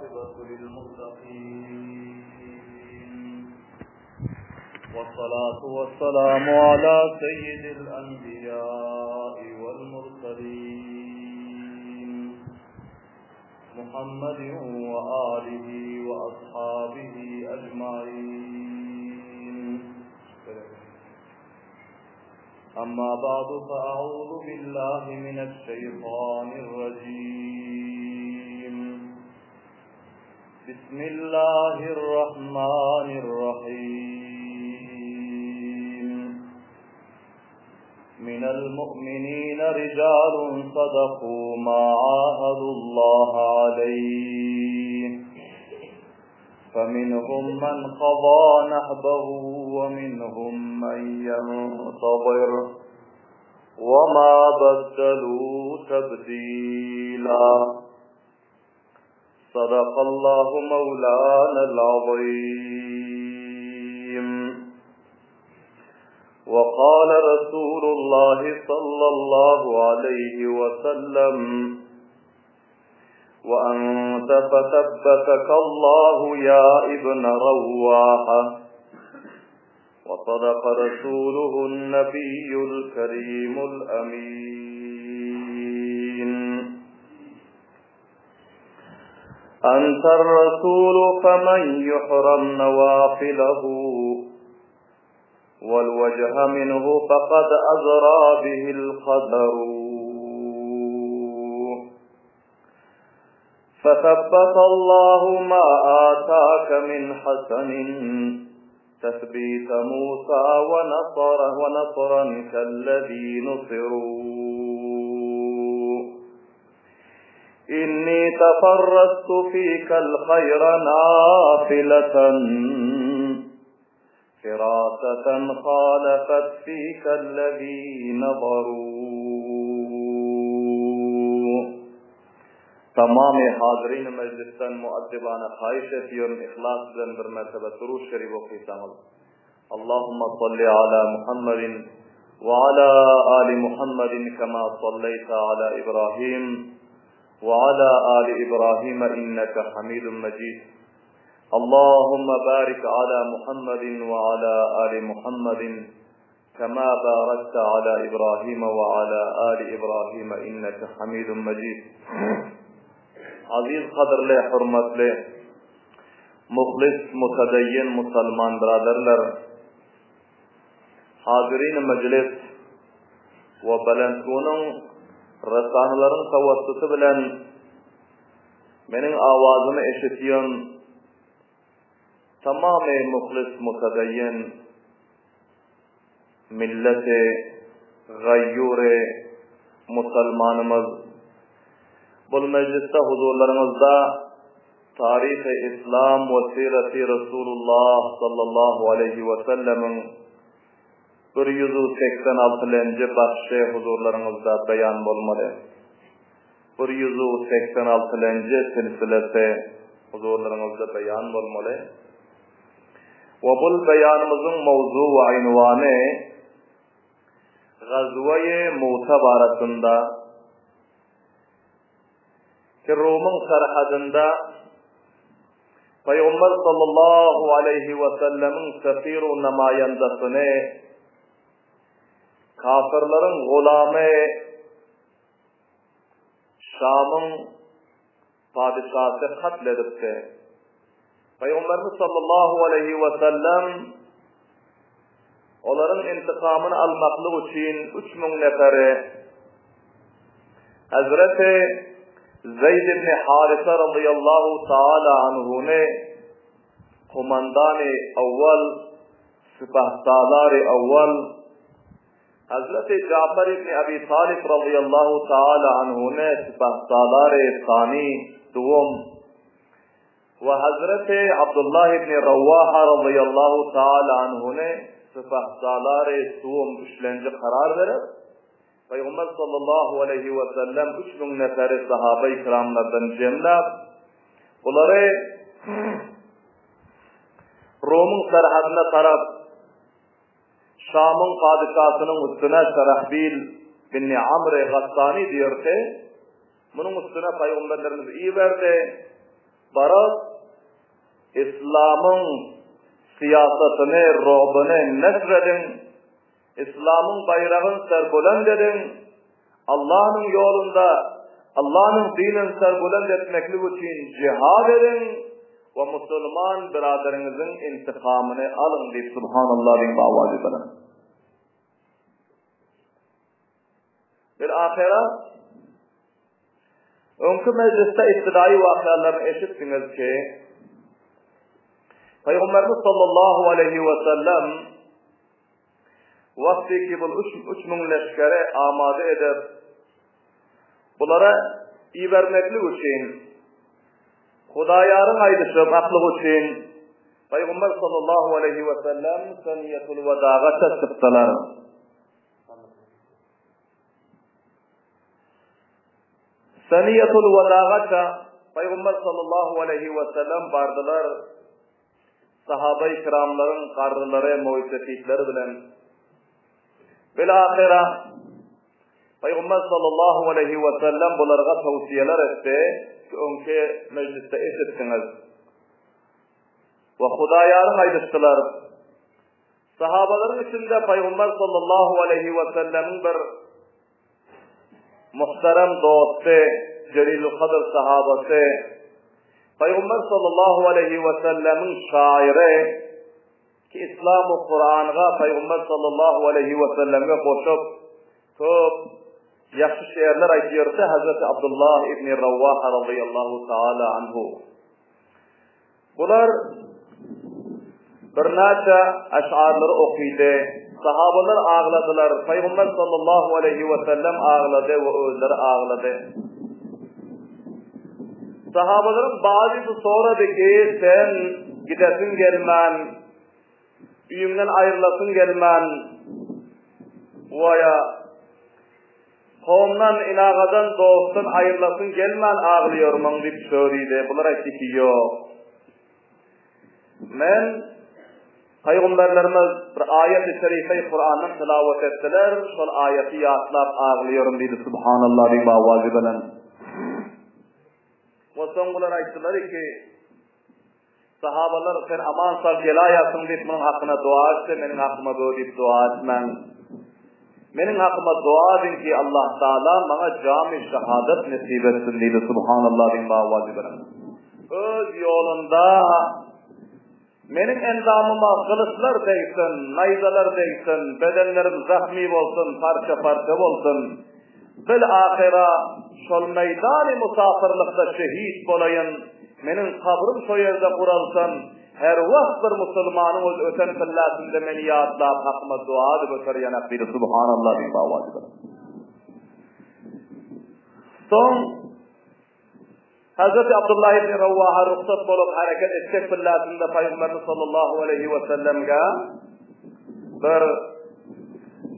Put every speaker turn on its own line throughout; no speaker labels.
والعاقبة للمتقين والصلاة والسلام على سيد الأنبياء والمرسلين محمد وآله وأصحابه أجمعين أما بعد فأعوذ بالله من الشيطان الرجيم بسم الله الرحمن الرحيم من المؤمنين رجال صدقوا ما عاهدوا الله عليه فمنهم من قضى نحبه ومنهم من ينتظر وما بدلوا تبديلا صدق الله مولانا العظيم وقال رسول الله صلى الله عليه وسلم وأنت فثبتك الله يا ابن رواحة وصدق رسوله النبي الكريم الأمين أنت الرسول فمن يحرم نوافله والوجه منه فقد أزرى به القدر فثبت الله ما آتاك من حسن تثبيت موسى ونصر ونصرا كالذي نصروا إني تفرست فيك الخير نافلة فراسة خالفت فيك الذي نظروا Tamamy hazyryny mejlisden muaddibana haýyş etýärin yhlas bilen bir mertebe durud şerif okysaňyz. Allahumma salli ala Muhammedin we ala ali Muhammedin kema salleýte ala Ibrahim we ala ali Ibrahim inneke Hamidun Mejid. Allahumma barik ala Muhammedin we ala ali Muhammedin kema barakte ala Ibrahim we ala ali Ibrahim inneke Hamidun Mejid. Aziz gadyrly hormatly muhlis mutadayyin musalman biraderler hazirin mejlis we belentgunyň resanylaryň tawassuty bilen Meniň awazymy eşitýän tamamy muhlis mutadayyin milleti gaýýury musalmanymyz bul mejlisde huzurlaryňyzda taryhy islam we syreti Resulullah sallallahu aleýhi we sellemiň 186 lenji başy huzurlaryňyzda beýan bolmaly. 186 lenji silsilesi huzurlaryňyzda beýan bolmaly. We bul beýanymyzyň mowzu we ynwany Gazweýi Muta barasynda ki Rumyň serhedinde Pygamber sallallahu aleýhi we sellemiň sefiru namaýandasyny kafirleriň gulamy Şamyň padyşasy katl edipdi. Pygamberimiz sallallahu aleýhi we sellem olaryň intikamyny almaklyk üçin 3000 neferi Hazreti Zeyd ibn Harisa radıyallahu taala anhuny komandany awwal, sipahsalary awwal Hazreti Jafar ibn Abi Talib razyýallahu taala anhuny sipahsalary sani, duwum, we Hazreti Abdullah ibn Rawaha razyýallahu taala anhuny sipahsalary suwum, üçlenji karar berip, Pygamber sallallahu aleýhi we sellem 3000 neferi sahaba-i kiramlardan jemläp, bulary Rumyň serhedine tarap Şamyň padyşasynyň üstüne Şerahbil binni Amry Gassany diýerdi. Munuň üstüne pygamberlerimiz iberdi. Baryp, Yslamyň syýasatyny, rogbyny neşr ediň, Yslamyň baýragyny serbuland ediň, Allanyň ýolunda Allanyň dinini serbuland etmeklik üçin jihad ediň we musulman byraderiňiziň intikamyny alyň diýip Subhanallah diýip awaz ediler. Bil ahyra öňki mejlisde ibtidaýy wakyalaryny eşitdiňiz ki, Pygamberimiz sallallahu aleýhi we sellem Wagty ki bul 3000 leşgeri amada edip, bulara ibermeklik üçin, Hudaýaryň aýdyşyp aklyk üçin, Pygamber sallallahu aleýhi we sellem Seniýetul Wedaga çykdylar. Seniýetul Wedaga Pygamber sallallahu aleýhi we sellem bardylar. Sahabaýy kiramlaryň garrylary, moýsefitleri bilen. Bil-ahyra Pygamber sallallahu aleýhi we sellem bularga towsiýeler etdi, ki öňki mejlisde eşitdiňiz. We Hudaýaryň aýdyşdylar. Sahabalaryň içinde Pygamber sallallahu aleýhi we sellemiň bir Muhterem dosty, Jelilül Kadr sahabasy, Pygamber sallallahu aleýhi we sellemiň şaýyry, ki Islam we Kuranga Pygamber sallallahu aleýhi we selleme goşup, köp ýagşy şeýerler aýtýardy Hazreti Abdullah ibn Rawaha radiyallahu taala anhu. Bular birnäçe eşarlary okydy. Sahabalar agladylar. Pygamber sallallahu aleýhi we sellem aglady we özleri aglady. Sahabalaryň bazysy sorady ki, sen gidesiň gelmän, öýüňden aýrylasyň gelmän, waýa Kowumdan, ilagadan, dostdan aýrylasyň gelmän aglaýarmyň diýip söriýdi. Bular aýtdy ki, Ýok. Men Pygamberlerimiz bir aýaty şerifeý Kurandan tilawat etdiler, şol aýaty ýatlap aglaýaryn diýdi, Subhanallah diýip awazy bilen. We soň bular aýtdylar ki, Sahabalar, Sen aman-sag gelaýarsyň diýip, munuň hakyna doga etse, meniň hakyma bö diýip doga etmäň. Meniň hakyma doga ediň ki, Allah Taala maňa jamy şahadat nesip etsin diýdi. Subhanallah diýiň bawajy bilen. Öz ýolunda meniň endamyma gylyçlar degsin, naýzalar degsin, bedenlerim zahmy bolsun, parça-parça bolsun. Bil-ahyra şol meýdany musapyrlykda şehit bolaýyn, meniň kabrym şo ýerde guralsyn, her wagt bir musulmanyň öz öten pilläsinde meni ýatlap hakyma dua edip öter ýanak diýdi, Subhanallah diýip owaz berdi. Soň Hazreti Abdullah ibn Rawaha rugsat bolup hereket etjek pilläsinde Pygamberimiz sallallahu aleýhi we sellemge bir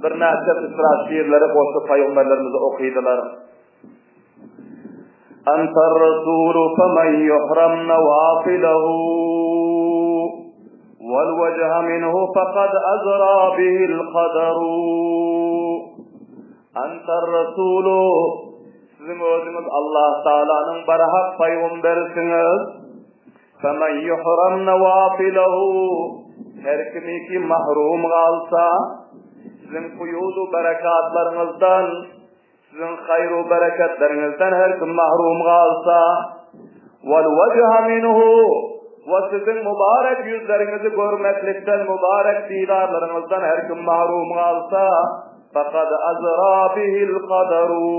birnäçe misra şiirleri goşup Pygamberlerimize okydylar. Antar rasulu faman yuhram nawafilahu wal wajha minhu faqad azra bihi al qadaru Antar rasulu Siziň özüňiz Allah Taalanyň barhak pygamberisiňiz. Femen yuhram nawafilahu Her kimi ki mahrum galsa, siziň fuýuz-u berekatlaryňyzdan, siziň haýr-u bereketleriňizden her kim mahrum galsa, wal wejha minhu we siziň mübarek ýüzleriňizi görmeklikden, mübarek didarlaryňyzdan her kim mahrum galsa, Fakad azra bihil kadaru.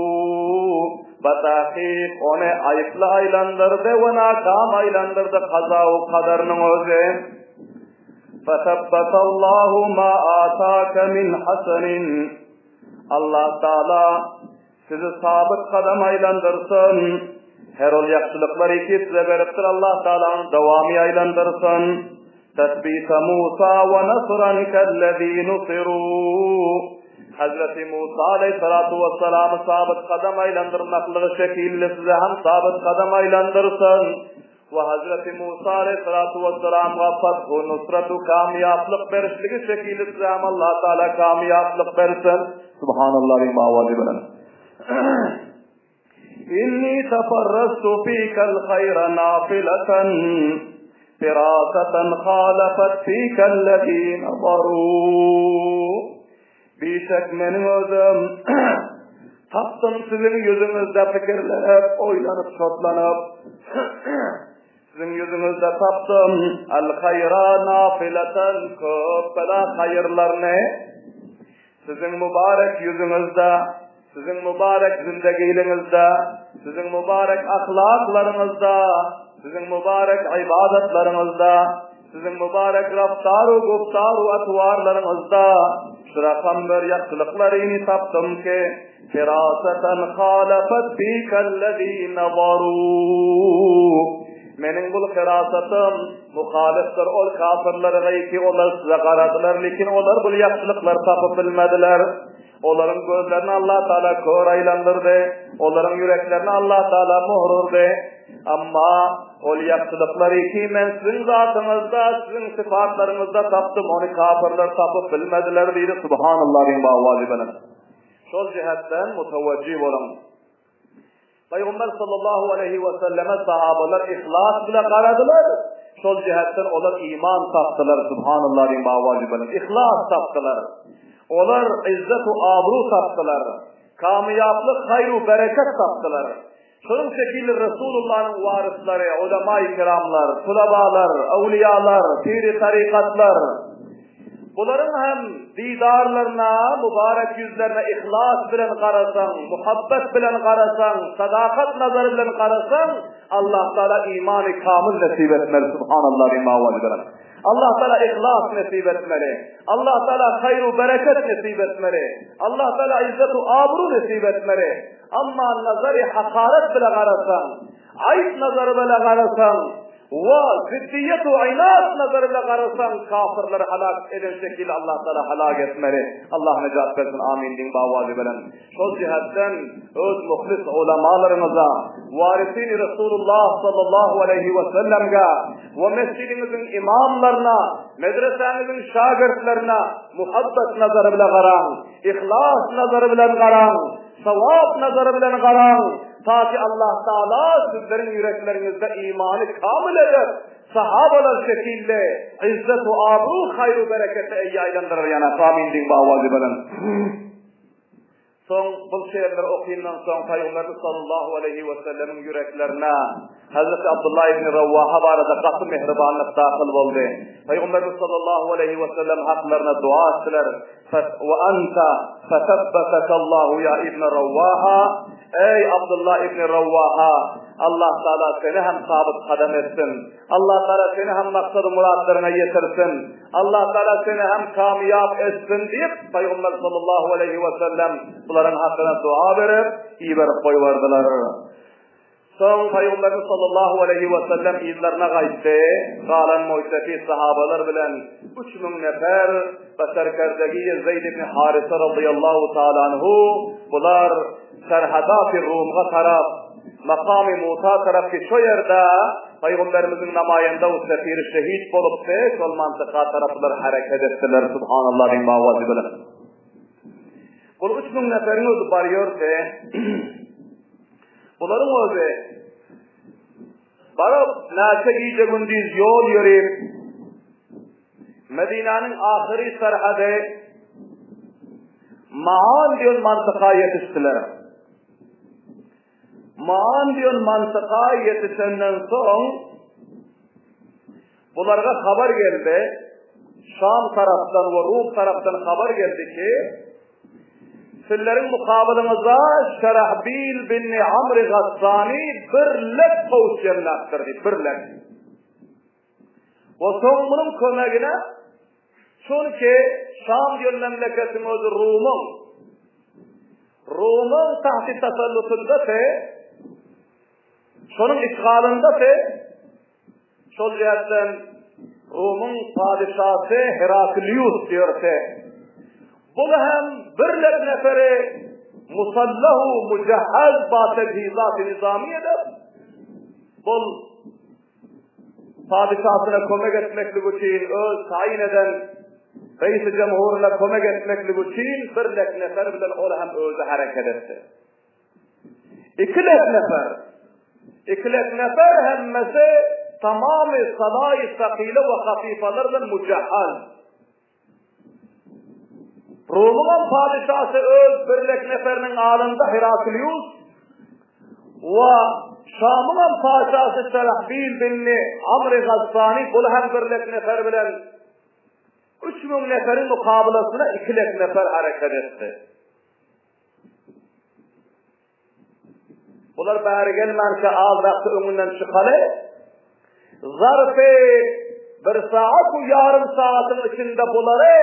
Batakyk ony aýyply aýlandyrdy we nakam aýlandyrdy kaza we kadarynyň özi. Fesebbetallahu ma ataka min hasenin. Allah Taala Sizi sabyt gadam aýlandyrsyn. Her ol ýagşylyklary ki size beripdir Allah Taala dowamy aýlandyrsyn. Tesbite Musa we nasran kellezi nusiru. Hazreti Musa aleyhissalatu vesselamy sabyt gadam aýlandyrmaklygy şekilli size hem sabyt gadam aýlandyrsyn. We Hazreti Musa aleyhissalatu vesselamga fathu, nusratu, kamýaplyk berişligi şekili size hem Allah Taala kamýaplyk bersin. Subhanallah diýip awazy bilen. Inni tafarrastu fikal haýra nafilatan firasatan halafat fikal lezine zaru. Bişek meniň özüm tapdym siziň ýüzüňizde pikirlenip, oýlanyp, şotlanyp. Siziň ýüzüňizde tapdym al-haýra nafilatan köp bela haýyrlaryny. Siziň mübarek ýüzüňizde, siziň mübarek zindegiliňizde, siziň mübarek ahlaklaryňyzda, siziň mübarek ybadatlaryňyzda, siziň mübarek raftaru guftaru atwarlaryňyzda şu rakam bir ýagşylyklaryny tapdym ki, Firasatan halafat fikellezî nazarû. Meniň bul firasatym muhalyfdyr ol kafirlere ki olar size garadylar, lekin olar bul ýagşylyklary tapyp bilmediler. Olaryň gözlerini Allah Taala kör aýlandyrdy, olaryň ýüreklerine Allah Taala möhür urdy. Amma ol ýagşylyklary ki men siziň zatyňyzda, siziň sypatlaryňyzda tapdym, ony kafirler tapyp bilmediler diýdi. Subhanallah diýiň bawazy bilen. Şol jähetden mutawajjih boluň. Pygamber sallallahu aleýhi we selleme sahabalar yhlas bile garadylar. Şol jähetden olar iman tapdylar. Subhanallah diýiň bawazy bilen. Yhlas tapdylar. Olar izzet we abru tapdylar. Kamyýaplyk, haýr we bereket tapdylar. Şonuň şekilli Resulullanyň waryslary, ulama-i kiramlar, tulabalar, öwliýalar, piri tarykatlar, bularyň hem didarlaryna, mübarek ýüzlerine yhlas bilen garasaň, muhabbet bilen garasaň, sadakat nazary bilen garasaň, Allah Taala imany kamyl nesip etmeli, subhanallah diýiň owazy bilen. Allah Taala yhlas nesip etmeli. Allah Taala haýr we bereket nesip etmeli. Allah Taala izzet we abru nesip etmeli. Amma nazary hakaret bile garasaň, aýp nazary bile garasaň, we ziddiýet we ynat nazary bile garasaň, kafirleri halak eden şekilde Allah Taala halak etmeli. Allah nejat bersin, amin diýiň bawazy bilen. Şol jihetden öz muhlis ulamalaryňyza, warisini Resulullah sallallahu aleýhi we sellemge we mesjidiňiziň imamlaryna, medresäňiziň şagirtlerine muhabbet nazary bile garaň, yhlas nazary bilen garaň. Sogap nazary bilen garaň, ta ki Allah Taala sizleriň ýürekleriňizde imany kamyl edip, sahabalar şekilli izzet we abru, haýr we berekete eýe aýlandyrar ýana. Amin diýiň bawazy bilen. Soň bul şeýerleri okyndan soň Pygamberimiz sallallahu aleýhi we sellemiň ýüreklerine Hazreti Abdullah ibn Rawaha barada gaty mähribanlyk dahyl boldy. Pygamberimiz sallallahu aleýhi we sellem haklaryna dua etdiler. We anta fesebbetekallahu ya ibn Rawaha. Eý Abdullah ibn Rawaha, Allah Taala seni hem sabyt kadam etsin. Allah Taala seni hem maksady muratlaryňa ýetirsin. Allah Taala seni hem kamyýap etsin diýip, Pygamber sallallahu aleýhi we sellem bularyň hakyna dua berip, iberip goýberdiler. Soň Pygamberimiz sallallahu aleýhi we sellem yzlaryna gaýtdy. Galan moýsefit sahabalar bilen 3000 nefer we serkerdegi Zeýd ibn Harise radiyallahu taala anhu bular Serhadaty Rumga tarap, Makamy Musa tarap ki şo ýerde Pygamberimiziň namaýanda we sefiri şehit bolupdy, şol mantyka tarap bular hereket etdiler. Subhanallah diýiň bawazy bilen. Bul 3000 neferiň özi barýardy. Bularyň özi baryp näçe gije-gündiz ýol ýörip, Medinäniň ahyry serhedi Maan diýen mantyka ýetişdiler. Maan diýen mantyka ýetişenden soň bularga habar geldi. Şam tarapdan we Rum tarapdan habar geldi ki, Sizleriň mukabylyňyzda Şerahbil bin Amr Gassany bir lek kowus jemläpdir diýip, bir lek. We soň munuň kömegine çünki Şam diýen memleketiň özi Rumyň Rumyň tahti tasallutyndasy, şonuň işgalyndasy, Şol jähtden Rumyň padyşasy Heraklius diýerse, Bul hem bir lek neferi musallahu mujahhaz ba tejhizat-y nizami edip, bul padyşasyna kömek etmeklik üçin öz taýyn eden reisi jemhuryna kömek etmeklik üçin bir lek nefer bilen ol hem özi hereket etdi. Ikilek nefer. Ikilek nefer hemmesi tamamy salaýy sakile we hafyfalar bilen mujahhaz. Rumyňam padyşasy öz birlek neferiniň alynda Heraklius we Şamyňam patyşasy Şerahbil binni Amry Gassany bul hem birlek nefer bilen 3000 neferiň mukabylasyna ikilek nefer hereket etdi. Bular bäri gelmänkä azrakda öňünden çykaly. Zarfy bir saat u ýarym saatyň içinde bulary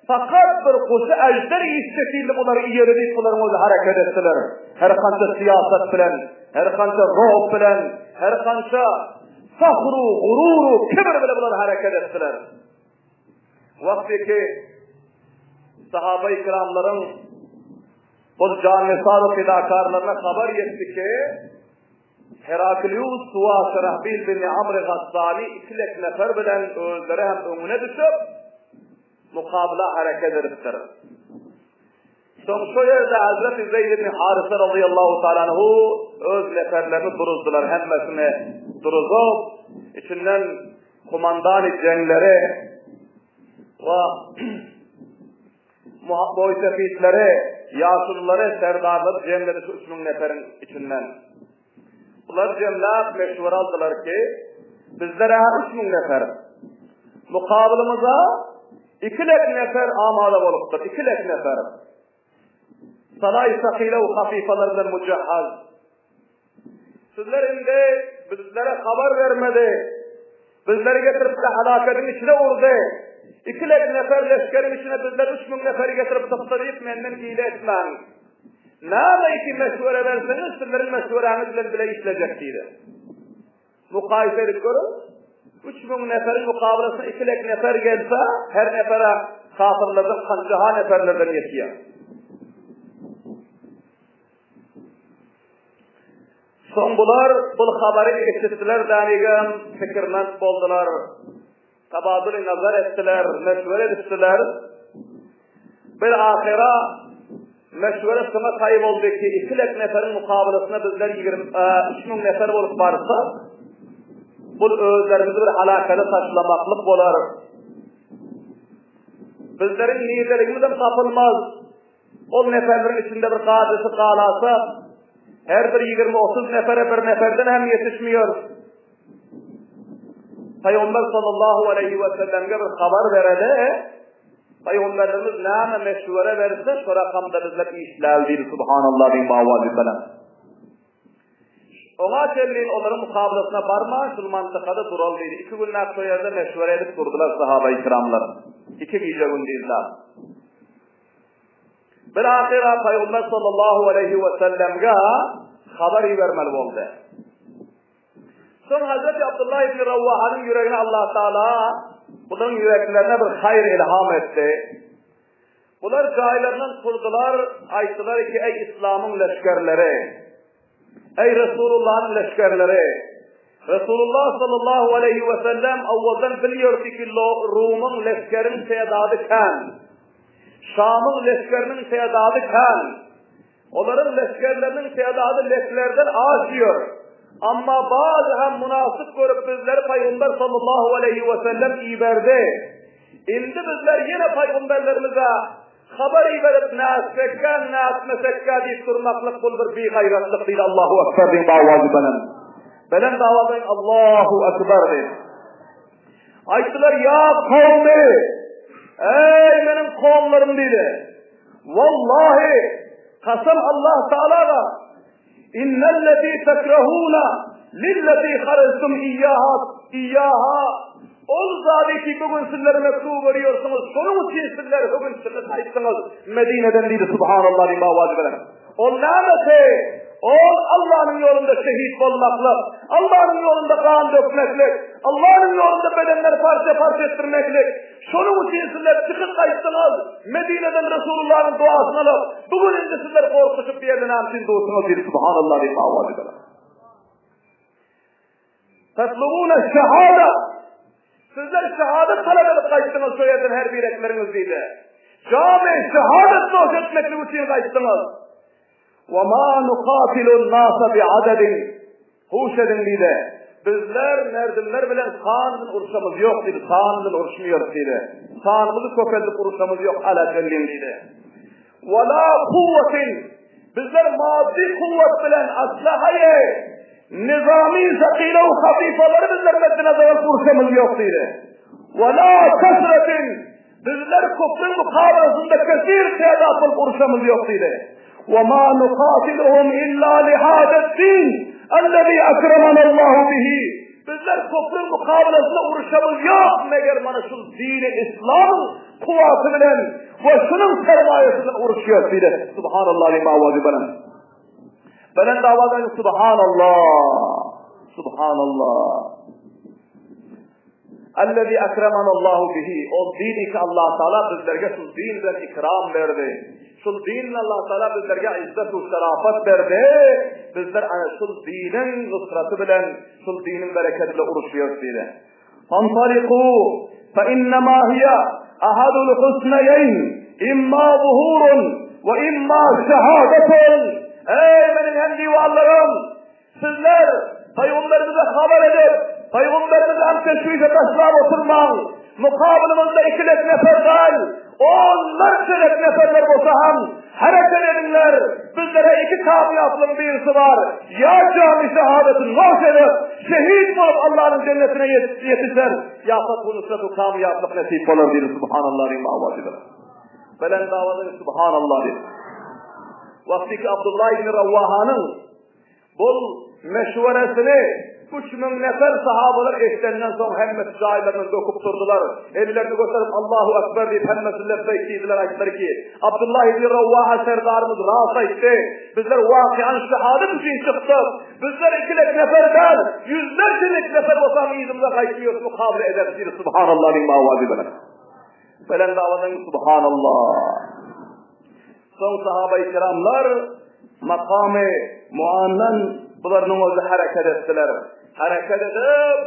fakat bir guşy äjder iýişçe şekilli bulary iýeli diýip bularyň özi hereket etdiler. Her kança syýasat bilen, her kança rob bilen, her kança fahru, gururu, kibir bilen bular hereket etdiler. Wagty ki sahaba-i kiramlaryň Ol jannisar we pidakarlaryna habar ýetdi ki, Heraklius we Şerahbil bin Amr Gassany ikilek nefer bilen özleri hem öňüne düşüp, mukabyla hereket edipdir. Soň şo ýerde Hazreti Zeýd ibn Harysa razyýallahu taala anhu öz neferlerini duruzdylar, hemmesini duruzyp, içinden komandany jeňleri we Boýsefitleri, ýaşululary, serdarlary jemledi şu 3000 neferiň içinden. Bular jemläp meşwere aldylar ki, bizler-ä 3000 nefer. Mukabylymyza iki lek nefer amada bolupdyr, iki lek nefer. Salaý sakile we hafyfalar bilen mujahhaz. Sizler indi bizlere habar bermedi. Bizleri getirip-de halakediň içine urdy. Iki lek nefer leşgeriň içine bizler 3000 neferi getirip dykdy diýip menden hile etmäň. Näme iki meşwere berseňiz, sizleriň meşweräňiz bilen bile işlejek diýdi. Mukaýese edip görüň. 3000 neferiň mukabylasyna iki lek nefer gelse, her nefere kafirlerden kanjaha neferlerden ýetýär. Soň bular bul habary eşitdiler dänigem pikirment boldular. Tabaduly nazar etdiler, meşwere edişdiler. Bir ahyra meşwere şuňa taý boldy ki, iki lek neferiň mukabylasyna bizler 23 müň nefer bolup barsak, bul özlerimizi bir halakada taşlamaklyk bolar. Bizleriň liderligimizem tapylmaz. Ol neferleriň içinde bir gajysy galasa, her bir 20-30 nefere bir neferden hem ýetişmiyor. Pygamber sallallahu aleyhi ve sellemge bir habar bereli, Pygamberimiz näme meşwere berse, şo rakamda bizler işläli diýdi, subhanallah diýip awazy bilen. Oňa çenli olaryň mukabylasyna barman, şul mantykada duraly diýdi. Iki günläp şo ýerde meşwere edip durdular sahaba-i kiramlar. Iki gije gündizläp. Bir ahyra Pygamber sallallahu aleyhi ve sellemge habar ibermeli boldy. Soň Hazreti Abdullah ibn Rawahanyň ýüregine Allah Taala bularyň ýüreklerine bir haýyr ilham etdi. Bular jaýlaryndan turdular, aýtdylar ki, eý islamyň leşgerleri, eý Resulullah'yň leşgerleri, Resulullah sallallahu aleyhi ve sellem awwaldan bilýärdi ki, Rumyň leşgeriň tedady kän. Şamyň leşgeriniň tedady kän. Olaryň leşgerleriniň tedady leklerden aşýar. Amma bazy hem mynasyp görüp bizleri Pygamber sallallahu aleyhi ve sellem iberdi. Indi bizler ýene pygamberlerimize habar iberip nätsekkä, nätmesekkä diýip durmaklyk bul bir bigaýratlyk diýdi Allahu Ekber diýip awazy belent. Belent awazy Allahu Ekber diýip. Aýtdylar ýa kowmy Eý meniň kowumlarym diýdi. Wallahi kasam Allah Taala Innellezî tekrehûne lillezî harajtum iyyaha iyyaha Ol zady ki bu gün sizler mekruh görýärsiňiz, şonuň üçin sizler bu gün çykyp gaýtdyňyz Medineden diýdi Subhanallah diýip awaz bilen. Ol nämesi? Ol Allanyň ýolunda şehit bolmaklyk, Allanyň ýolunda gan dökmeklik, Allanyň ýolunda bedenleri parça-parça etdirmeklik. Şonuň üçin sizler çykyp gaýtdyňyz, Medineden Resulullahyň duasyny alyp, bu gün indi sizler gorkuşyp bu ýerde näme üçin dursuňyz diýdi, Subhanallah diýip awaz ediler. Tatlubuna şehada. Sizler şehadet talap edip gaýtdyňyz şu ýerden her birekleriňiz diýdi. Jamy şehadet noş etmeklik üçin gaýtdyňyz. Wa ma nuqatilun nasa bi adadin. Huş ediň diýdi. Bizler merdimler bilen san bilen urşamyz ýok diýdi. San bilen uruşmaýarys diýdi. Sanymyzy köpeldip uruşamyz ýok ala çenlin diýdi. Wa la kuwwatin. Bizler maddy kuwwat bilen aslahaýy nizami sakile we hafifalary bizler meddine alyp uruşamyz ýok diýdi. Wa la kasratin. Bizler küfrüň mukabalasynda kesir tädat bolup uruşamyz ýok diýdi. Wa ma nukatiluhum illa li hada-d-din allazi akramanallahu bihi. Bizler küfrüň mukabalasynda uruşamyz ýok, meger mana şul dini islamyň kuwwaty bilen we şunuň sermaýasy bilen uruşýarys diýdi. Subhanallah diýip owazy belent. Belent owazy Subhanallah. Subhanallah. Ellezî ekremenallâhu bihi, Ol dini ki Allah Tagala bizlerge şul din bilen ikram berdi. Şul din bilen Allah Tagala bizlerge izzet we şerafet berdi. Bizler ana şul diniň nusraty bilen, şul diniň bereketi bilen uruşýarys diýdi. Fantalikû fe innemâ hiye ahadul husneýeýn imma zuhurun we imma şehadetun. Eý meniň hemdiwanlarym! Sizler Pygamberimize habar edip, Pygamberimizi hem teşwişe taşlap oturmaň. Mukabylymyzda ikilek nefer däl, onlarça lek neferler bolsa hem hereket ediňler. Bizlere iki kamýaplygyň birisi bar. Ýa jamy şehadeti noş edip, şehit bolup Allanyň jennetine ýetişer, ýa fathu nusratu kamýaplyk nesip bolar diýdi. Subhanallah diýip awazy bilen. Belent awazy Subhanallah diýdi. Wagtyky Abdullah ibn Rawahanyň Bul meşweresini 3000 nefer sahabalar eşidenden soň hemmesi jaýlaryndan böküp turdular. Ellerini göterip Allahu Ekber diýip hemmesi lebbeýk diýdiler aýtdylar ki, Abdullah ibn Rawaha serdarymyz rast aýtdy. Bizler wakian şehadet üçin çykdyk. Bizler ikilek nefer däl, ýüzlerçe nefer bolsam yzymyza gaýtmaýarys mukabele ederis diýdi. Subhanallah diýip awazy bilen. Belent awazyň Subhanallah. Soň sahaba-i kiramlar makamy Muandan bularynyň özi hereket etdiler. Hereket edip,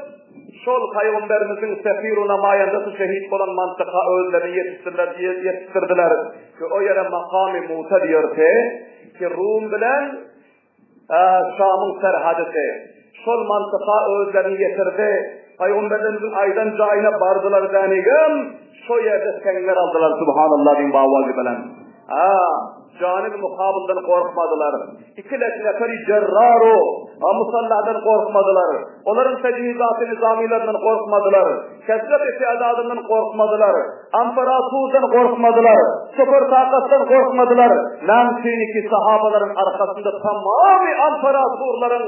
şol Pygamberimiziň sefiru namaýandasy şehit bolan mantyka özlerini ýetişdirdiler, ýetişdirdiler ki, o ýere makamy Musa diýerdi ki, Rum bilen Şamyň serhadysy. Şol mantyka özlerini ýetirdi. Pygamberlerimiziň aýdan jaýyna bardylar dänigem, şo ýerde seňňer aldylar, Subhanallah diýiň bawazy bilen. A, janyby mukabyldan gorkmadylar. Ikilek neferi jerraru, a musallahdan gorkmadylar. Olaryň tejhizaty nizamilerinden gorkmadylar. Kesreti tädadyndan gorkmadylar. Amperaturdan gorkmadylar. Super takatdan gorkmadylar. Näme üçinki sahabalaryň arkasynda tamamy amperaturlaryň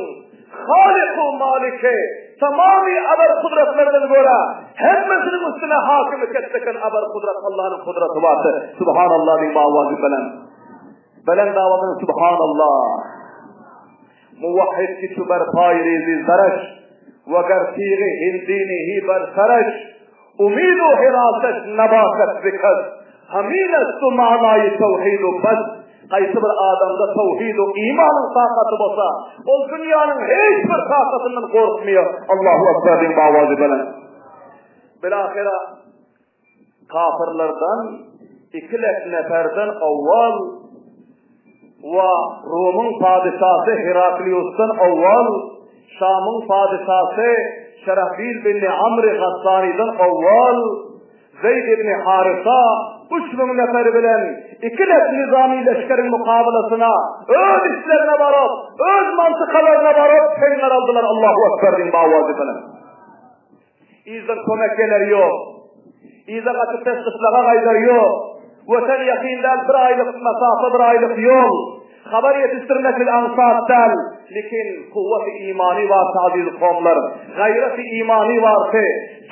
Halyku Maliki, tamamy abar kudratlardan görä, hemmesiniň üstüne hakimi ketdeken abar kudrat Allanyň kudraty bardy. Subhanallah diýip awazy belent. Belent awazyny Subhanallah. Muwahhid ki çu ber paý rizi zaraş, we ger tigi hindi nihi ber saraş, umid u hirasaş nabaşat bi kes, hamin est u manaýy tawhid u bes. Haýsy bir adamda tawhid u imanyň takaty bolsa, ol dünýäniň hiç bir takatyndan gorkmaýar. Allahu Akbar diýip awazy belent. Bilahyra Kapyrlardan ikilek neferden owal we Rumyň padyşasy Herakliusdan owal, Şamyň padyşasy Şerahbil bin Amry Gassanydan owal Zeýd ibn Harysa 3000 neferi bilen ikilek nizamy leşgeriň mukabalasyna öz işlerine baryp, öz mantykalaryna baryp seňňer aldylar Allahu Ekber diýip awazy bilen. Yzdan kömek geler ýok. Yza gaçyp pes gyşlaga gaýdar ýok. Watan ýakyn däl, bir aýlyk mesafe, bir aýlyk ýol. Habar ýetişdirmeklik aňsat däl. Lekin kuwwaty imany barsa aziz kowumlar, gaýraty imany barsa,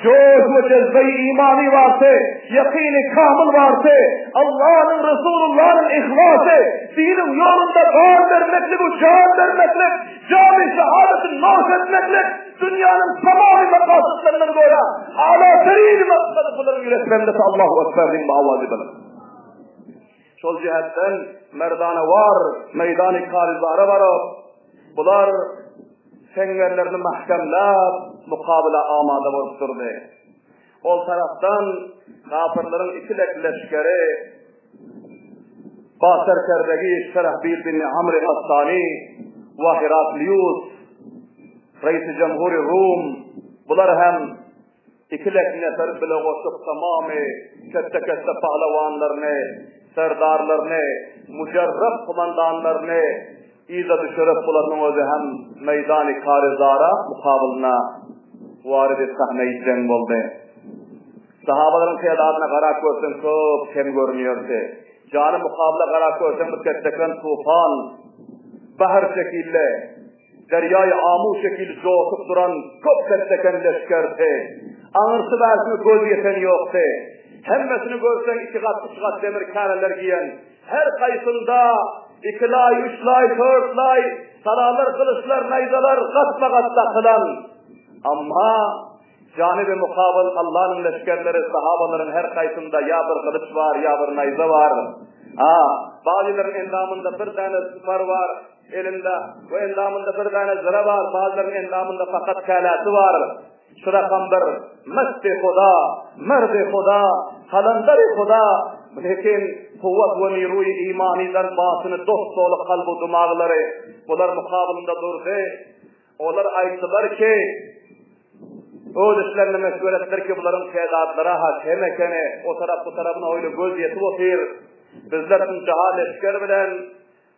joş we jezbeýi imany barsa, ýakyny kamyl barsa, Allanyň, Resulullanyň yhlasy, diniň ýolunda gan bermeklik we jan bermeklik, jamy şehadaty noş etmeklik, Dünýäniň tamamy makasytlaryndan görä, ala terin maksady bularyň ýüreklerinde Allahu Ekber diýip awazy bilen. Şol jihetden merdanewar meýdany Karizara baryp, bular seňňerlerini mähkemläp, mukabala amada bolup durdy. Ol tarapdan kafirleriň ikilek leşgeri. Ba serkerdegi Şerahbil bin Amr Hassani we Heraklius Reisi Jemhuri Rum bular hem ikilek nefer bile goşup tamamy ketde-ketde pahlawanlaryny, serdarlaryny, mujarrap kumandanlaryny yza düşürip bularynyň özi hem meýdany Karyzara mukabylyna waridi sahneýi jeň boldy. Sahabalaryň tedadyna garap görseň köp kem görünýärdi. Jany mukabyla garap görseň bu ketdeken tufan, bahr şekilli, derýaýy Amu şekilli joşup duran köp ketdeken leşgerdi. Aňyrsy bärsine göz ýeten ýokdy. Hemmesini görseň iki gat, üç gat demir käreler giýen, her haýsynda iki laý, üç laý, tört laý salalar, gylyçlar, naýzalar gatma-gat dakylan. Amma Janyby mukabyl Allanyň leşgerleri sahabalaryň her haýsynda ýa bir gylyç bar, ýa bir naýza bar. A, bazylaryň endamynda bir däne sipar bar, elinde we endamynda bir däne zyra bar, bazylaryň endamynda fakat käläsi bar. Şu rakam bir mesti Huda, merdi Huda, kalandary Huda, lekin kuwwat we niruýy imanydan batyny dos-doly kalbu dumaglary bular mukabylynda durdy. Olar aýtdylar ki, öz içlerinde meşweret etdiler ki, bularyň tedatlary-ha kem ekeni, o tarap bu tarapyna oýly göz ýetip otyr. Bizler şunça-ha leşger bilen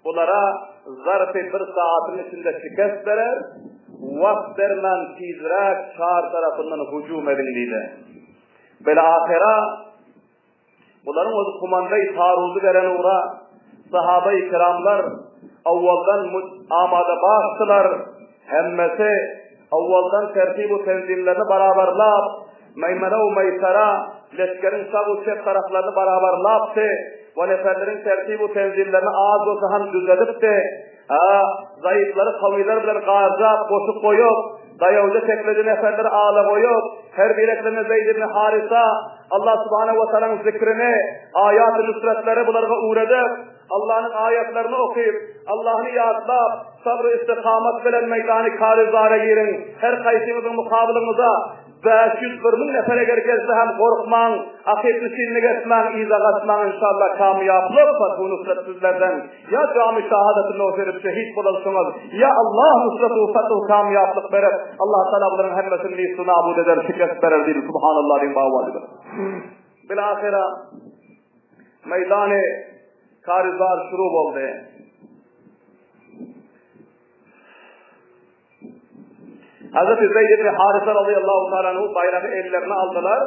bulara zarpy bir sagatyň içinde şikest berer, wagt bermän tizräk çar tarapyndan hüjüm ediň diýdi. Belahyra Bularyň özi kumandaý taruzy beren ugra sahabaýy kiramlar owaldan amada başdylar. Hemmesi owaldan tertib-u tenzimlerini barabarlap, meýmene-u meýsara, leşgeriň sag-u çep taraplaryny barabarlapdy we neferleriň tertib-u tenzimlerini az bolsa hem düzedipdi. A, zaýyplary kawylar bilen garjap, goşup goýup, daýawja tekleji neferleri ala goýup, her bireklerine Zeýd ibn Harysa, Allah subhanahu we taalaň zikrini, aýaty nusratleri bularga öwredip, Allanyň aýatlaryny okyp, Allahny ýatlap, sabr-u istikamat bilen meýdany kary-zara giriň, her haýsyňyzyň mukabylyňyza 500 bir müň nefer eger gelse hem gorkmaň, akyp-nişinlik etmäň, yza gaçmaň, inşallah kamýaplyk, fathu nusrat sizlerden. Ýa jamy şahadaty noş edip şehit bolarsyňyz, ýa Allah nusrat-u fathu kamýaplyk berip, Allah Tagala bularyň hemmesini nist-u nabud eder, şikest berer diýdi. Subhanallah diýiň bawalydyr. Bilahyra meýdany Karizar şuru boldy. Hazreti Zeyd ibn Harisa radıyallahu ta'ala anhu baýragy ellerine aldylar.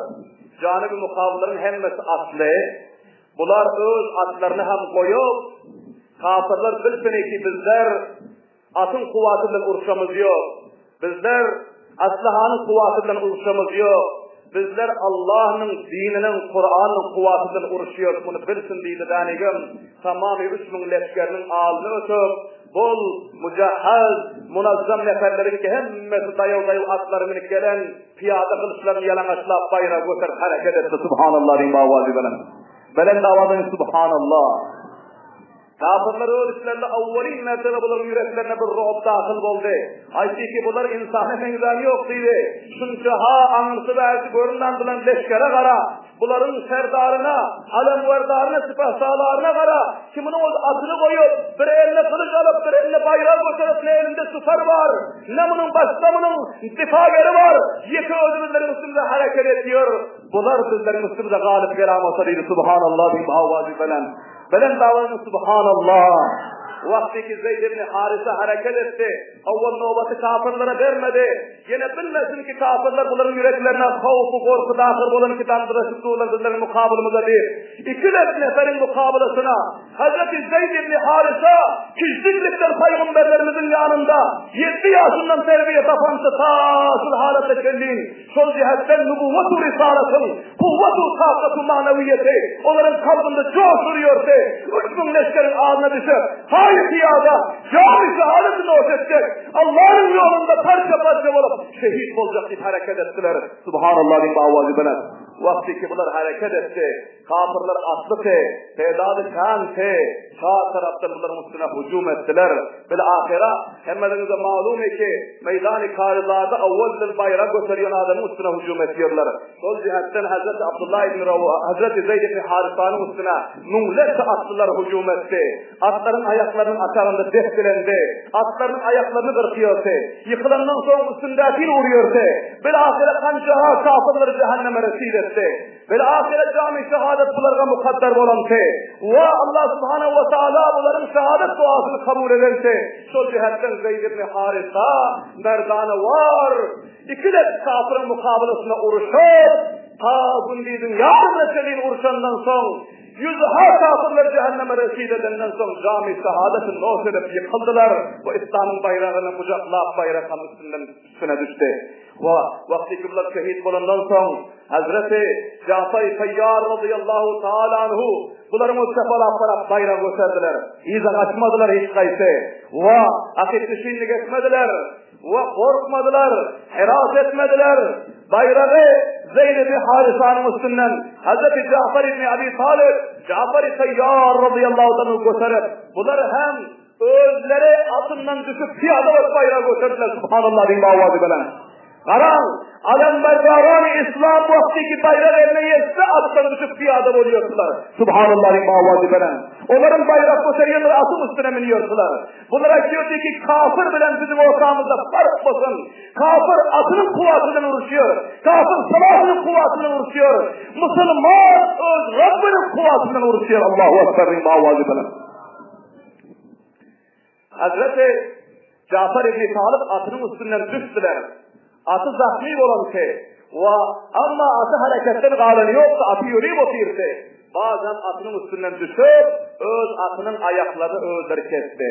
Janyby mukabyllaryň hemmesi atly. Bular öz atlaryny hem goýup, kafirler bilsin ki bizler atyň kuwwaty bilen urşamyz ýok. Bizler aslahanyň kuwwaty bilen urşamyz ýok. Bizler Allahnyň dininiň, Kuranyň kuwwaty bilen uruşýarys, muny bilsin diýdi dänigim. Tamamy 3000 leşgeriniň alyny ötüp, Bol, mujahhaz, munazzam neferleriňki hemmesi daýaw-daýaw atlary münüp gelen pyýada gylyçlaryny ýalaňaçlap baýragy göterip hereket etdi. Subhanallah diýiň owazy bilen. Belent owaz bilen Subhanallah. Kafirler öz içlerinde awwalyn mertebe bularyň ýüreklerine bir ru'b dahyl boldy. Aýtdy ki, bular ynsana meňzän ýok diýdi. Şunça ha aňyrsy bärsi görünmän duran leşgere gara. Bularyň serdaryna, alemwerdaryna, sypahsalaryna gara, ki munuň öz atyny goýup, bir eline gylyç alyp, bir eline baýrak göterip, ne elinde tüfer bar, ne munuň başda munuň difageri bar, ýeke özi bizleriň üstümize hereket edýär. Bular bizleriň üstümize galyp gelamasa diýdi, Subhanallah diýip awazy belent. Belent awazy Subhanallah. Wagty ki Zeýd ibn Harysa hereket etdi, owwal nobaty kafirlere bermedi. Ýene bilmesin ki, kafirler bularyň ýüreklerine howp-u gorky dahyl bolan ki damdyraşyp durlar bizleriň mukabylymyza diýip, ikilet neferiň mukabylasyna Hazreti Zeýd ibn Harysa kiçjiklikden paýgamberlerimiziň ýanynda ýedi ýaşyndan terbiýe tapança ta şul halata çenlin şol jähetden nubuwwat-u risalatyň kuwwat-u takat-u manawiýeti olaryň kalbynda joş urýardy. 3000 leşgeriň adyna düşüp, haýy pyýada jamy şehadeti noş etjek, Allanyň ýolunda parça-parça bolup şehit boljak diýip hereket etdiler. Subhanallah diýip owazy belent. Wagty ki bular hereket etdi, kapyrlar atlydy, peýdady känti, çar tarapdan bularyň üstüne hüjüm etdiler. Bil-ahyra, hemmeleriňize maglumy ki, meýdany Karyzarda owwal bilen baýrak göterýän adamyň üstüne hüjüm etýärler. Şol jihetden Hezreti Abdullah ibn Rawa, Hezreti Zeýd ibn Harisanyň üstüne müňlerçe atlylar hüjüm etdi. Atlaryň aýaklarynyň aşagynda depgilendi. Atlarynyň aýaklaryny gyrkýardy. Ýykylandan soň üstündäkini urýardy. Bil-ahyra hanjaha kafyrlary jähenneme resid etdi. Bil-ahyra jamy şehadet bularga mukaddar bolandy. Wa Allah subhanahu wa taala bularyň şehadet duasyny kabul edendi. Şol jihetden Zeýd ibn Harisa merdanewar ikilet kafyryň mukabylasynda uruşyp, ta gündiziň ýarymyna çenli urşandan soň, Ýüzha kafyrlar jähenneme resid edenden soň jamy şehadeti noş edip ýykyldylar we Islamyň baýragyny gujaklap baýrak hem üstünden üstüne düşdi. We wagty bular şehit bolandan soň Hazreti Jafar Tayyar razyýallahu taala anhu bularyň öz çapalap barap baýragy göterdiler. Yza gaçmadylar hiç gaýsy. We akyp düşinlik etmediler. We gorkmadylar, heras etmediler. Baýragy Zeýd ibn Harisanyň üstünden Hazreti Jafar ibn Abi Talib, Jafar-y Tayyar razyýallahu anhu göterip, bular hem özleri atyndan düşüp pyýada bolup baýragy göterdiler. Subhanallah diýip owazy bilen. Garaň, alemberdaran İslam wagty ki baýrak eline ýetse atdan düşüp pyýada bolýardylar. Subhanallah diýip owazy bilen. Olaryň baýrak göterýänleri atyň üstüne münýärdiler. Bular aýtýardy ki, kafir bilen biziň ortamyzda fark bolsun. Kafir atynyň kuwwaty bilen uruşýar. Kafir salatynyň kuwwaty bilen uruşýar. Musulman öz Rabbiniň kuwwaty bilen uruşýar. Allahu Ekber diýip owazy bilen. Hazreti Jafar ibn Talib atynyň üstünden düşdüler. Aty zahmy bolanky we amma aty hereketden galany ýokdy, aty ýörip otyrdy. Bazan atynyň üstünden düşüp, öz atynyň aýaklaryny özleri kesdi.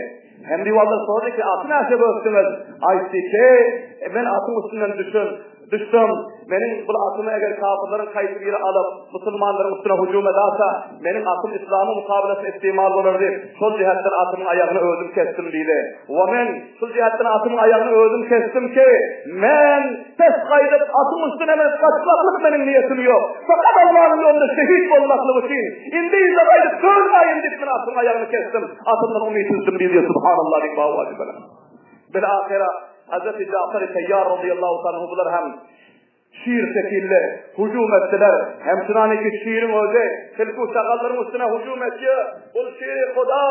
Hemdiwallar sordy ki, aty näçe bökdüňiz? Aýtdy ki, men atyň üstünden düşen, düşsem, meniň bul atymy eger kafyrlaryň haýsy biri alyp, musulmanlaryň üstüne hüjüm edasa, meniň atym islamyň mukabelasynda istimal bolar diýip, şol jihetden atymyň aýagyny özüm kesdim diýdi. We men şul jihetden atymyň aýagyny özüm kesdim ki, men pes gaýdyp atyň üstüne münüp gaçmaklyk meniň niýetim ýok. Fakat Allanyň ýolunda şehit bolmaklyk üçin, indi yza gaýdyp dönmäýin diýip men atyň aýagyny kesdim, atymdan umyt üzdüm diýdi. Subhanallah diýip owazy bilen. Bil-ahyra Hazreti Jafar Teýýar radiyallahu anhu bular hem Şir şekilli hüjüm etdiler. Hem şunaniki şiriň özi tilki şagallaryň üstüne hüjüm etýär. Bul şiri Huda,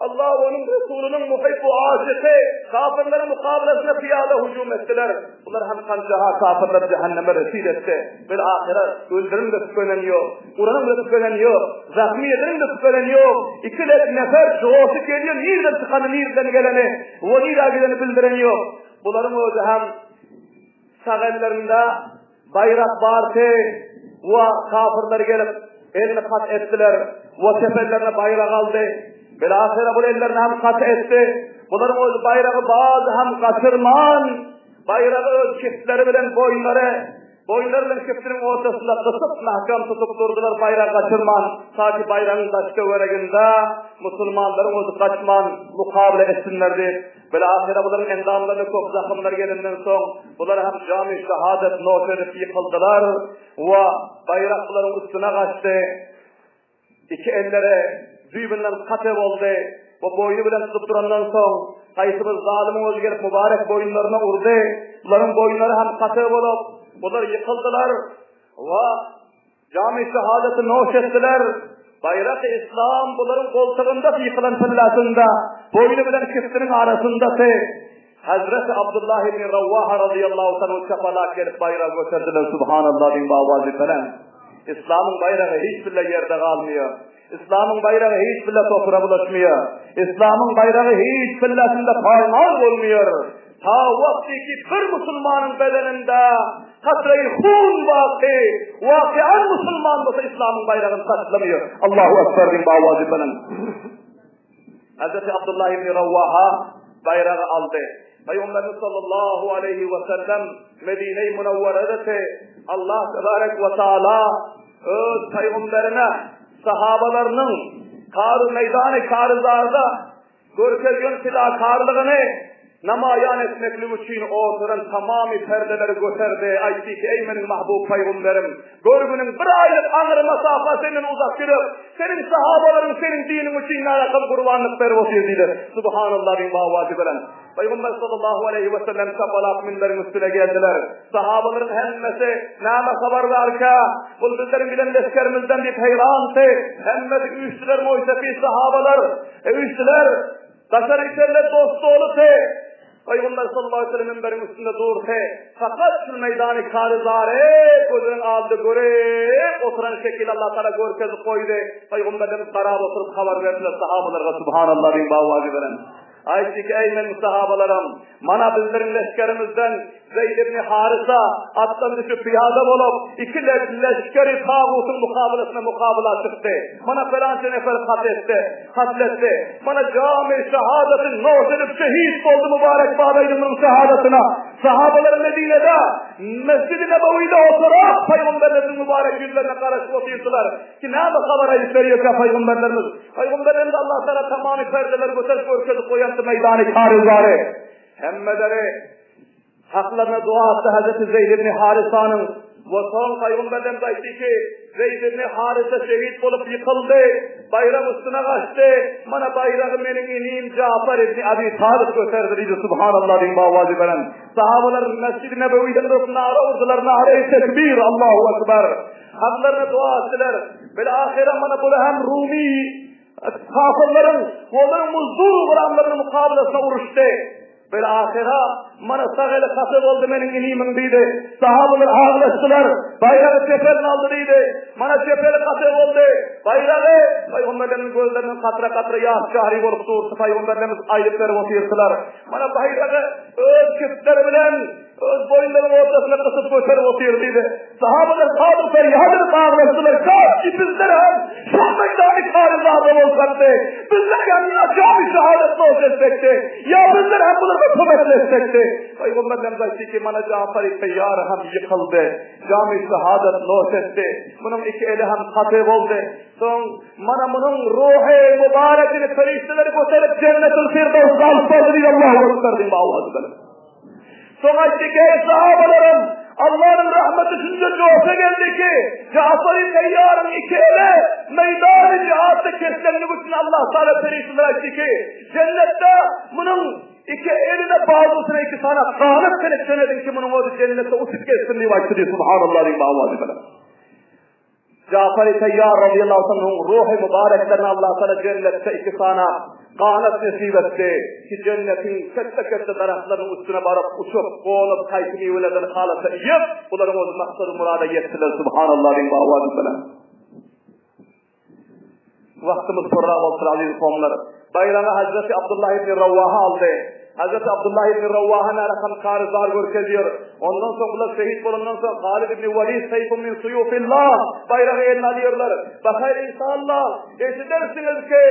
Allah we onuň Resulynyň muhibbu aşyky kafirleriň mukabelasynda pyýada hüjüm etdiler. Bular hem kanjaha kafirleri jähenneme resid etdi. Bil ahyret öldüriň-de tükenen ýok, uranyň-da tükenen ýok, zahmy edeniň-de tükenen ýok. Ikilet nefer joşup gelýär, nirden çykany, nirden geleni we nirä gideni bildiren ýok. Bularyň özi hem Sag ellerinde baýrak bardy we kafirler gelip, elini kat etdiler we çep ellerine baýrak aldy. Bilahyra bul ellerini hem kat etdi. Bularyň öz baýragy bady hem gaçyrman, baýragy öz kiftleri bilen boýunlary, boýunlary bilen kiftiniň ortasynda gysyp mähkem tutup durdular baýragy gaçyrman, ta ki baýragyň daş-töwereginde musulmanlaryň özi gaçman mukabele etsinler diýip. Bilahyra bularyň endamlaryna köp zahymlar gelenden soň, bular hem jamy şahadat noş edip ýykyldylar we baýrak bularyň üstüne gaçdy. Iki elleri düýbünden kate boldy we boýny bilen tutup durandan soň, haýsy bir zalymyň özi gelip mübarek boýunlaryna urdy. Bularyň boýunlary hem kate bolup, bular ýykyldylar we Jamy şehadeti noş etdiler. Baýraky yslam bularyň goltugynda ýykylan tyllasynda, boýny bilen kiftiniň arasyndasy. Hazreti Abdullah ibn Rawaha razyýallahu anhu çapalak gelip baýragy göterdiler. Subhanallah diýip owazy bilen. Islamyň baýragy hiç bile ýerde galmaýar. Islamyň baýragy hiç bile topraga bulaşmaýar. Islamyň baýragy hiç bilesinde paýmal bolmaýar. Ta wagty ki bir musulmanyň bedeninde katreýi hun baky, wakian musulman bolsa islamyň baýragyny taşlamaýar. Allahu Ekber diýip owazy bilen. Hazreti Abdullah ibn Rawaha baýragy aldy. Pygamberimiz sallallahu aleýhi we sellem Medine-i Munawwaradaki Allah tebarek we taala öz pygamberine sahabalarynyň kar meýdany karzarda görkezgen fidakarlygyny. Namaýan etmeklik üçin ortadan tamamy perdeleri göterdi, aýtdy ki, Eý meniň mahbub pygamberim, görgüniň bir aýlyk aňry masafa senden uzak ýürek, seniň sahabalaryň seniň diniň üçin närakam gurbanlyk berip otyr diýdi. Subhanallah diýip awazy bilen. Pygamber sallallahu aleýhi we sellem çapalap minberiň üstüne geldiler. Sahabalaryň hemmesi näme habar barka, bul bizleriň bilen leşgerimizden diýip heýrandy. Hemmesi üýşdüler moýsepit sahabalar, üýşdüler. Daşary içerler dost-dolusy. Pygamber sallallahu aleýhi we sellem minberiň üstünde durdy. Fakat şul meýdany karyzary gözüniň aldy görüp oturan şekil Allah Taala görkezip goýdy. Pygamberimiz garap oturyp habar berdiler sahabalarga subhanallah diýip awazy bilen. Aýtdy ki, eý meniň sahabalarym, mana bizleriň leşgerimizden Zeýd ibn Harysa atdan düşüp pyýada bolup, iki leşgeri tagutyň mukabylasyna mukabyla çykdy. Mana pelança nefer katl etdi, katl etdi. Mana jamy şahadaty noş edip şehit boldy mübarek baba aýdyň munuň şahadatyna. Sahabalar Medinede, Mesjid-i Nebewide oturyp, Pygamberlerimiziň mübarek ýüzlerine garaşyp otyrdylar. Ki näme habar aýdyp berýärkä Pygamberlerimiz? Pygamberlerimiz Allah Taala tamamy perdeleri göterip görkezip goýandy meýdany karyzary. Hemmeleri Haklaryna dua etdi Hazreti Zeýd ibn Harisanyň we soň Pygamberlerimiz aýtdy ki, Zeýd ibn Harisa şehit bolup ýykyldy, baýrak üstüne gaçdy, mana baýragy meniň inim Jafar ibn Abi Talyp göterdi diýdi, Subhanallah diýip awazy beren. Sahabalar Mesjid-i Nebewiden durup nara urdular, nara-i tekbir, Allahu Ekber. Haklaryna dua etdiler. Bil ahyra mana bular hem Rumi kafirleriň, olaryň muzdur gulamlarynyň mukabylasyna uruşdy. Bil ahyra mana sag eli hasa boldy meniň inimiň diýdi. Sahabalar aglaşdylar. Baýragy çep eline aldy diýdi. Mana çep eli hasa boldy. Baýragy Pygamberlerimiziň gözlerinden katra-katra ýaş jary bolup durdy. Pygamberlerimiz aýdyp berip otyrdylar. Mana baýragy öz kistleri bilen Öz boýunlarynyň ortasyna gysyp göterip otyr diýdi. Sahabalar dady perýat edip aglaşdylar. Kaş ki bizler hem şol meýdany karyzarda bolsakdy. Bizler hem ýa jamy şahadat noş etsekdi. Ýa bizler hem bulara kömekleşsekdi. Pygamberlerimiz aýtdy ki, mana Jafar Teýýar hem ýykyldy. Jamy şahadat noş etdi. Munuň iki eli hem katy boldy. Soň mana munuň ruhy mübarekini perişdeler göterip Jennetul Firdawsga alyp bardy diýdi. Allahu Ekber diýip awazy bilen. Soň aýtdy ki, Eý sahabalarym, Allanyň rahmeti şunça joşa geldi ki, Jafary Teýýaryň iki eli meýdany jihatda kesilenligi üçin Allah Taala perişdelere aýtdy ki, Jennetde munuň iki eline bazusyna iki sany ganat connection ediň ki, munuň özi jennetde uçup gezsin diýip aýtdy diýip, Subhanallah diýip awazy bilen. Jafary Teýýar razyýallahu anhuň ruhy mübäreklerine Allah Taala jennetde iki sany ganat nesip etdi ki, jennetiň ketde-ketde daragtlarynyň üstüne baryp, uçup, gonup, haýsy miwelerden halasa iýip, bularyň özi maksady murada ýetdiler, Subhanallah diýip awazy bilen. Wagtymyz sorag bolsun aziz kowumlar. Baýragy Hazreti Abdullah ibn Rawaha aldy. Hazreti Abdullah ibn Rawaha närakam karyzar görkezýär. Ondan soň bular şehit bolandan soň Halid ibn Walid seýfun min suýufillah baýragy eline alýarlar. Bahar inşallah eşidersiňiz ki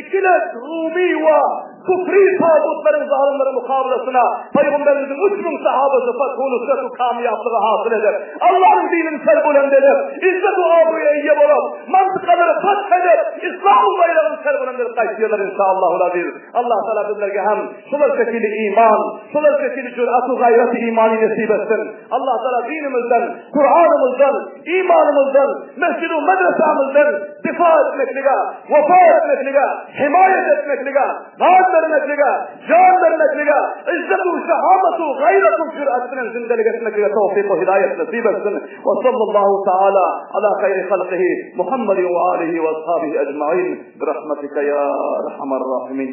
ikilet Rumi we Küfri tagutlaryň zalymlaryň mukabylasyna Pygamberimiziň 3000 sahabasy fathu nusratu kamýaplygy hasyl edip, Allanyň dinini serbulend edip, izzet we abraýa eýe bolup, mantykalary fath edip, Islamyň baýragyny serbulend edip gaýtýarlar inşaallahul aziz. Allah Taala bizlerge hem şular şekilli iman, şular şekilli jürat we gaýrat imany nesip etsin. Allah Taala dinimizden, Kur'anymyzdan, imanymyzdan, mesjid we medresamyzdan difa etmeklige, wefa etmeklige, himaýat etmeklige, mal bermeklige, jan bermeklige, izzet we şehamet we gaýrat we jürat bilen zindelik etmeklige towfyk we hidaýat nesip etsin. Wa sallallahu taala ala haýri halkihi Muhammedin we alihi we ashabihi ecmaîn. Bi rahmetika ya erhamer rahimin.